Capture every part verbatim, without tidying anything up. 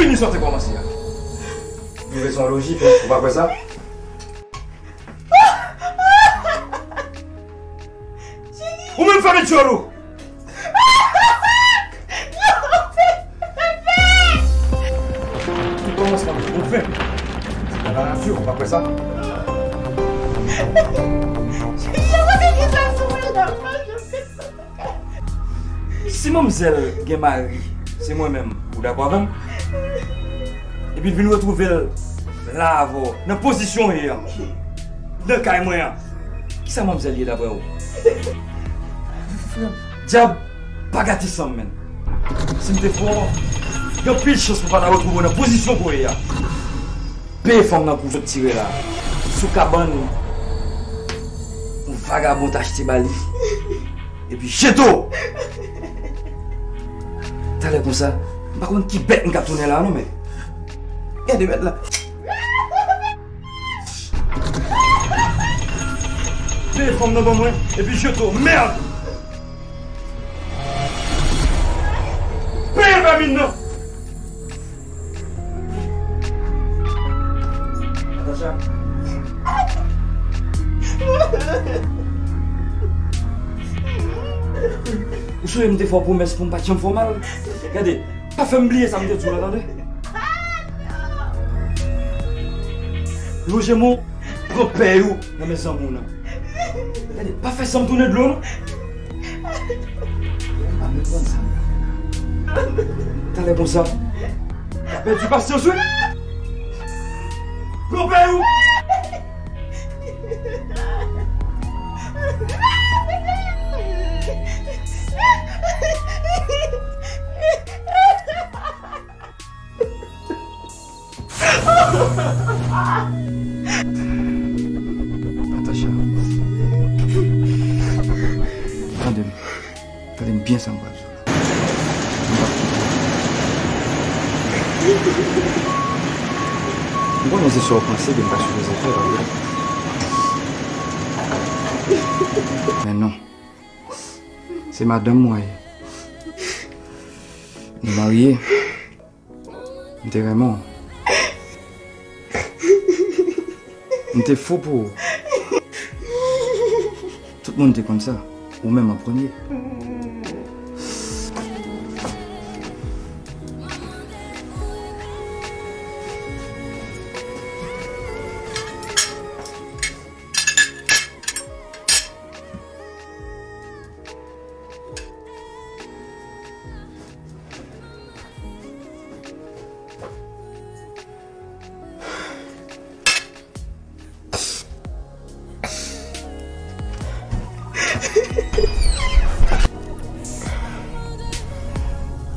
Fini sa w te kòmanse a. Twouve se yon lojik, wi. Ou pa kwè sa? Ou menm fèmen djòl ou! Tout kòmansman move. Nan radyo, ou pa kwè sa? Si manmzèl gen mari, se mwen menm, ou dakò avè m? Epi l vin retwouve l la avè w, nan pozisyon w ye an, nan kay mwen an. Kisa manmzèl ye daprè w? Dyab pa gate san m, menn. Si m te fò, gen anpil chans pou m pa ta retwouve w nan pozisyon ke w ye a. Peye fanm nan kou w sot tire la. Sou kabann yon vagabon t achte ba li. Epi jete w! Talè konsa, m pa konn ki bèt m ka tounen la non, men. Gade bèt la. Peye fanm nan ban mwen, epi jete w, mèd! Peye vèmin nan! Natacha. Ou sonje m te fè w pwomès pou m pa t janm fè w mal? Gade, pa fè m bliye sa m te di w la, tande? Lonje men w, pran pèy ou nan men zanmi w nan. Gade, pa fè san m tounen dlo, non. Pa menm konn sa m ka fè la. Talè konsa, w ap pèdi pasyans, wi. Pran pèy ou. Natacha. Tande m. Tande m byen sa m pral di w la. M p ap kite w. M konnen se sa w panse ke m ta sipoze fè, pa vre? Men non. Se madanm mwen ye. Nou marye. M te renmen w. M te fou pou ou. Tout moun te konn sa. Ou menm an premye.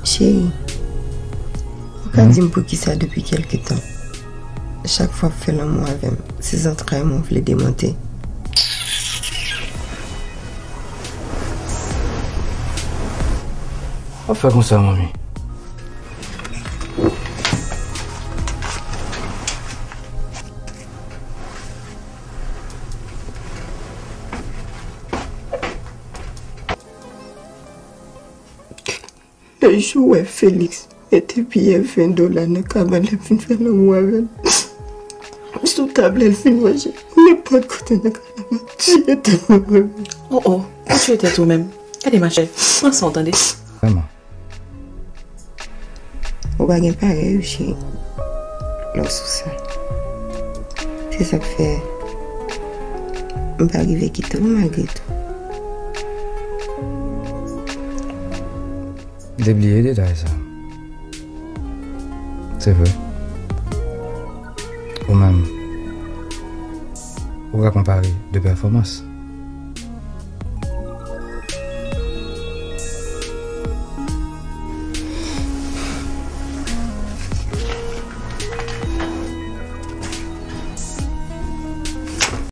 Cheri, ou ka di m poukisa depi kèlke tan, chak fwa w ap fè lanmou avè m, se zantray mwen w vle demonte? W ap fè konsa, manmi. Lè jou wè Felix mete biyè ven dola nan kabann l ap vin fè lanmou avè l sou tab la, l fin manje nenpòt kote nan kay la, m ap tiye tèt mwen. Oh oh, ou tiye tèt ou menm. Gade machè, pran san w tande. Vrèman. Ou pa gen parèy ou, cheri. Lè w sou sa. Se sa k fè m pa rive kite w malgre tou. M te bliye detay sa. Se vre. Ou menm, ou ka konpare de pèfòmans.